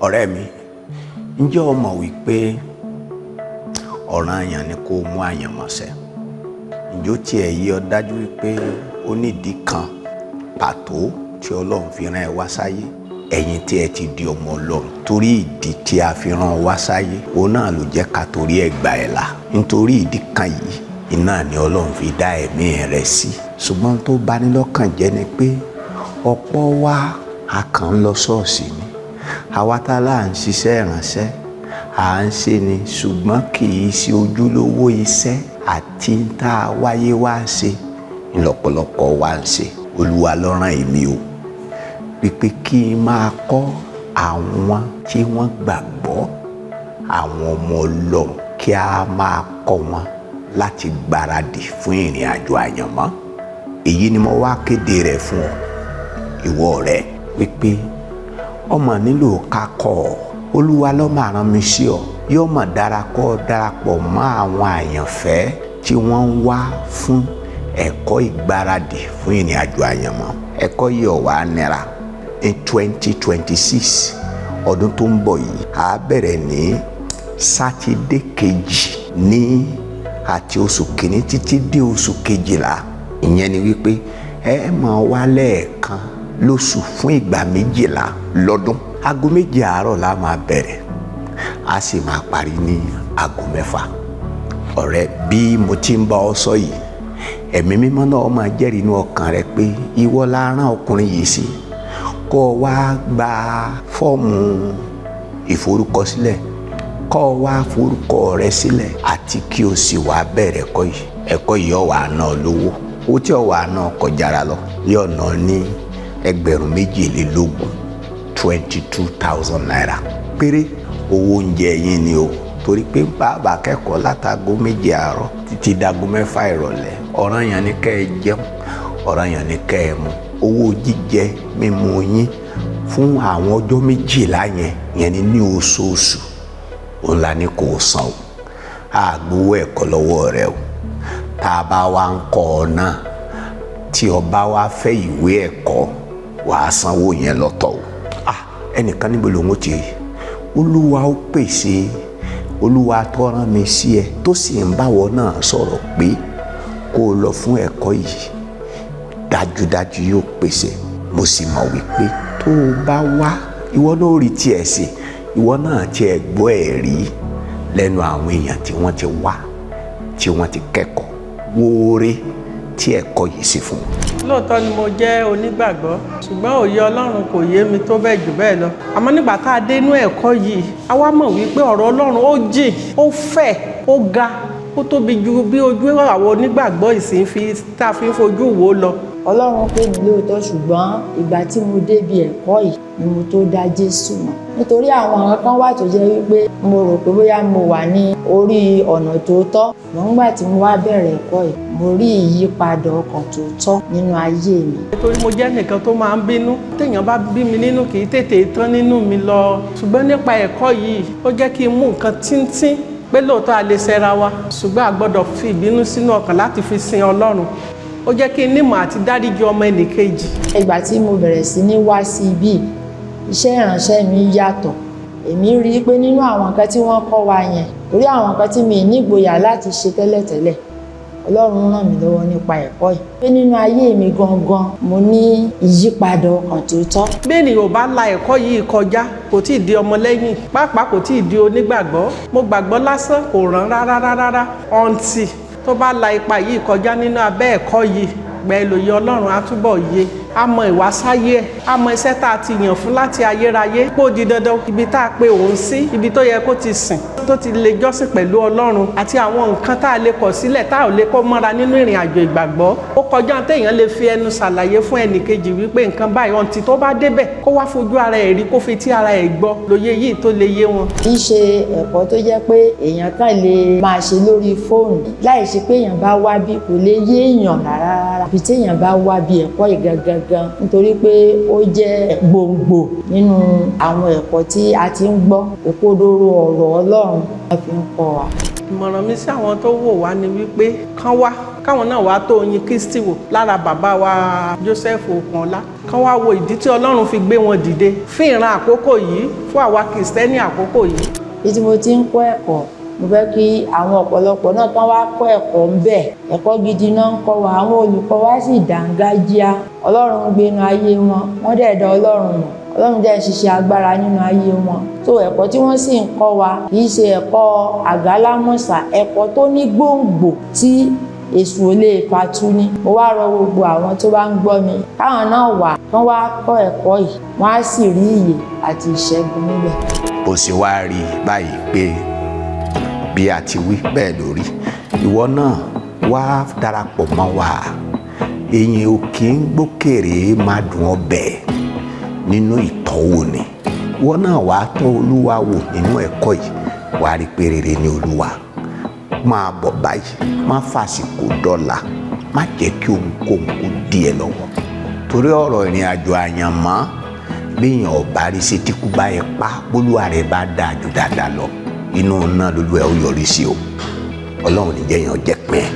Ọ̀rẹ́ mi, ǹjẹ́ o mọ̀ wípé ọ̀ranyàn ni kó o mú àyànmọ́ ṣẹ? Ǹjẹ́ ó tiẹ̀ yé ọ dájú wípé ó nídìí kan pàtó tí Ọlọ́run fi rán ẹ wá sáyé? Ẹ̀yin tí ẹ ti di ọmọ Ọlọ́run, torí ìdí tí a fi rán ọ wá sáyé, òun náà ló jẹ́ ká torí ẹ̀ gbà ẹ̀ là. Nítorí ìdí kan yìí iná ni Ọlọ́run fi dá ẹ̀mí rẹ̀ sí. Ṣùgbọ́n tó bani lọ́kàn jẹ́ ni pé ọ̀pọ̀ wa, a kàn ń lọ ṣọ́ọ̀ṣì ni. Àwa tá a là ń ṣiṣẹ́ ìránṣẹ́, à ń ṣe ni, ṣùgbọ́n kì í ṣe ojúlówó iṣẹ́ àti tá a wáyé wá ṣe ńlọ́pọ̀lọpọ̀ wá ń ṣe. Olúwa ló rán èmi o wípé kí n máa kọ́ àwọn tí wọ́n gbàgbọ́, àwọn ọmọ Ọlọ́run, kí a máa kọ́ wọn láti gbáradì fún ìrìn àjò àyànmọ́. Èyí ni mo wá kéde rẹ̀ fún ọ, ìwọ ọ̀rẹ́, wípé ọmọ nílò ká kọ́ ọ. Olúwa ló máa rán mi sí ọ. Yóò mọ̀ dára kọ́ ọ darapọ̀ mọ́ àwọn àyànfẹ́ tí wọ́n ń wá fún ẹ̀kọ́ ìgbáradì fún ìrìn àjò àyànmọ́. Ẹ̀kọ́ yìí ò wá nira. Ní 2026, ọdún tó ń bọ̀ yìí, a bẹ̀rẹ̀ ní Sátidé kejì ní àti oṣù kìíní títí dé oṣù 12. Ìyẹn ni wípé ẹ máa wá lẹ́ẹ̀kan lóṣù fún ìgbà 12 lọ́dún. Aago 7 àárọ̀ la máa bẹ̀rẹ̀, a sì máa parí ní aago 6. Ọ̀rẹ́, bí mo ti ń bá ọ sọ yìí, Ẹ̀mí Mímọ́ náà máa jẹ́rìí inú ọkàn rẹ pé ìwọ la rán ọkùnrin yìí sí. Kó o wá gba fọ́ọ̀mù ìforúkọsílẹ̀, kó o wá forúkọ rẹ sílẹ̀, àti kí o sì wá bẹ̀rẹ̀ ẹ̀kọ́ yìí. Ẹ̀kọ́ yìí ó wá ná ọ lówó. Owó tí ó wá ná kọjára lọ, yóò ná ní 22,000, ₦22,000 péré. Owó oúnjẹ yín ni o, torí pé bàbá kẹ́kọ̀ọ́ látago 7 àárọ̀ títí dago 6 ìrọ̀lẹ́, ọ̀ranyàn ni kẹ́ ẹ jẹun, ọ̀ranyàn ni kẹ́ ẹ mu. Owó jíjẹ mímu yín fún àwọn ọjọ́ 12 yẹn, yẹn ni ní oṣooṣù, òun la ní kò san o. Àgbowó ẹ̀kọ́ lọ́wọ́ rẹ o. Tá a bá wá ń kọ́ ọ náà, tí o bá wá fẹ́ ìwé ẹ̀kọ́, wàá sanwó yẹn lọ́tọ̀ o. Ah, ẹnìkan níbo lòun ó ti rí? Olúwa ó pèsè. Olúwa tó rán mi sí ẹ, tó sì ń báwọ náà sọ̀rọ̀ pé kó o lọ fún ẹ̀kọ́ yìí, dájúdájú yóò pèsè. Mo sì mọ̀ wípé tó o bá wá, ìwọ náà rí tiẹ̀ sí, ìwọ náà tiẹ̀ gbọ́ ẹ̀rí lẹ́nu àwọn èèyàn tí wọ́n ti wá, tí wọ́n ti kẹ́kọ̀ọ́ wóore tí ẹ̀kọ́ yìí sì fún wọn. Lóòótọ́ ni mo jẹ́ onígbàgbọ́, ṣùgbọ́n òye Ọlọ́run kò yé mi tó bẹ́ẹ̀ jù bẹ́ẹ̀ lọ. Àmọ́ nígbà tá a dé inú ẹ̀kọ́ yìí, a wá mọ̀ wípé ọ̀rọ̀ Ọlọ́run ó jìn, ó fẹ̀, ó ga, ó tóbi ju bí ojú àwọn onígbàgbọ́ ìsìn fi tá a fi ń fojú wò ó lọ. Ọlọ́run pè mí lóòótọ́, ṣùgbọ́n ìgbà tí mo débi ẹ̀kọ́ yìí ni mo tó dá Jésù mọ̀, nítorí àwọn nǹkan kan wà tó jẹ́ wípé mo rò pé bóyá mo wà ní orí ọ̀nà tó tọ́. Nígbà tí mo wá bẹ̀rẹ̀ ẹ̀kọ́ yìí, mo rí ìyípadà ọkàn tó tọ́ nínú ayé mi. Torí mo jẹ́ nìkan tó máa ń bínú, téèyàn bá bí mi nínú, kì í tètè tán nínú mi lọ. Ṣùgbọ́n nípa ẹ̀kọ́ yìí, ó jẹ́ kí n mú nǹkan tíntín pé lóòótọ́ a lè ṣẹra wa, ṣùgbọ́n a gbọ́dọ̀ fi ìbínú sínú ọkàn láti fi sin Ọlọ́run. Ó jẹ́ kí n nímọ̀ àti dáríjì ọmọ ẹnìkejì. Ìgbà tí mo bẹ̀rẹ̀ sí ní wá sí ibí, iṣẹ́ ìránṣẹ́ mi yàtọ̀. Èmi rí i pé nínú àwọn nǹkan tí wọ́n kọ́ wa yẹn, torí àwọn nǹkan tí mi ní ìgboyà láti ṣe tẹ́lẹ̀tẹ́lẹ̀, Ọlọ́run ràn mí lọ́wọ́ nípa ẹ̀kọ́ yìí, pé nínú ayé mi gangan, mo ní ìyípadà ọkàn tó tọ́. Bí ènìyàn ò bá la ẹ̀kọ́ yìí kọjá, kò tí ì di ọmọlẹ́yìn, pàápàá kò tí ì di onígbàgbọ́. Mo gbàgbọ́ lásán kò ràn rárá rárá. Ọ̀ǹtì tó bá la ipa yìí kọjá nínú abẹ́ ẹ̀kọ́ yìí, pẹ̀lú òye Ọlọ́run, á túbọ̀ yé, á mọ ìwásáyé ẹ̀, á mọ iṣẹ́ tá a ti yàn fún láti ayérayé, kó di dandan ibi tá a pe òun sí, ibi tó yẹ kó ti sìn, tó ti lè jọ́sìn pẹ̀lú Ọlọ́run, àti àwọn nǹkan tá a lè kọ̀ sílẹ̀, tá a ò lè kó mọ́ra nínú ìrìn àjò ìgbàgbọ́. Ó kọjá téèyàn lè fi ẹnu ṣàlàyé fún ẹnìkejì wípé nǹkan báyìí. Ọ̀ǹtì tó bá débẹ̀, kó wá fojú ara ẹ̀ rí, kó fi tí ara ẹ̀ gbọ́, lóye yìí tó lè yé wọn. Kì í ṣe ẹ̀kọ́ tó jẹ́ pé èèyàn kàn lè máa ṣe lórí fóònù. Láì ṣe pé èèyàn bá wá bí, kò lè yé èèyàn rárá rárá. Bí téèyàn bá wá bí ẹ̀kọ́ yìí gangan, nítorí pé ó jẹ́ gbòǹgbò nínú àwọn ẹ̀kọ́ tí a ti ń gbọ́, òkodoro ọ̀rọ̀ Ọlọ́run wọ́n fi ń kọ́ wa. Ìmọ̀ràn mi sí àwọn tó wò wá ni wípé kán wá, káwọn náà wá tó oyin Kristi wò lára bàbá wa Joseph Okunola. Kán wá wo ìdí tí Ọlọ́run fi gbé wọn dìde fún ìran àkókò yìí, fún àwa Kìrìsìtẹ́nì àkókò yìí. Bí tí mo ti ń kọ́ ẹ̀kọ́, mo fẹ́ kí àwọn ọ̀pọ̀lọpọ̀ náà kán wá kọ́ ẹ̀kọ́ ń bẹ̀. Ẹ̀kọ́ gidi náà ń kọ́ wa, àwọn olùkọ́ wa sì dàǹgájíá. Ọlọ́run ń gbénu ayé wọn, wọ́n dẹ̀ dá Ọlọ́run mọ̀. Ọlọ́run dẹ̀ ń ṣiṣẹ́ agbára nínú ayé wọn. Tó ẹ̀kọ́ tí wọ́n sì ń kọ́ wa kì í ṣe ẹ̀kọ́ àgálámọ̀sà, ẹ̀kọ́ tó ní gbòǹgbò tí èṣù ò lè fatú ní. Mo wá rọ gbogbo àwọn tó bá ń gbọ́ mi káwọn náà wà kán wá kọ́ ẹ̀kọ́ yìí, wọ́n á sì rí ìyè àti ìṣẹ́gun níbẹ̀. Bó ṣe wá rí i báyìí pé bí a ti wí bẹ́ẹ̀ lórí, ìwọ náà wá darapọ̀ mọ́ wa. Èyàn ò kì í gbókèrè má dùn ọbẹ̀ nínú ìtọ́wò ni. Ìwọ náà wàá tọ́ Olúwa wò nínú ẹ̀kọ́ yìí, wàá rí pé rere ni Olúwa. Máa bọ̀ báyìí, má fàsìkò dọ́là, má jẹ́ kí ohunkóhun kó dí ẹ lọ́wọ́, torí ọ̀rọ̀ ìrìn àjò àyànmọ́, bíyàn ọ̀bá rí sí tí kú bá yẹ pa, bólúwa rẹ̀ bá dáa ju dáadáa lọ, inú náà lolú ẹ̀ ó yọrí sí o. Ọlọ́run ní jẹ́yàn jẹ́ pín ẹ̀.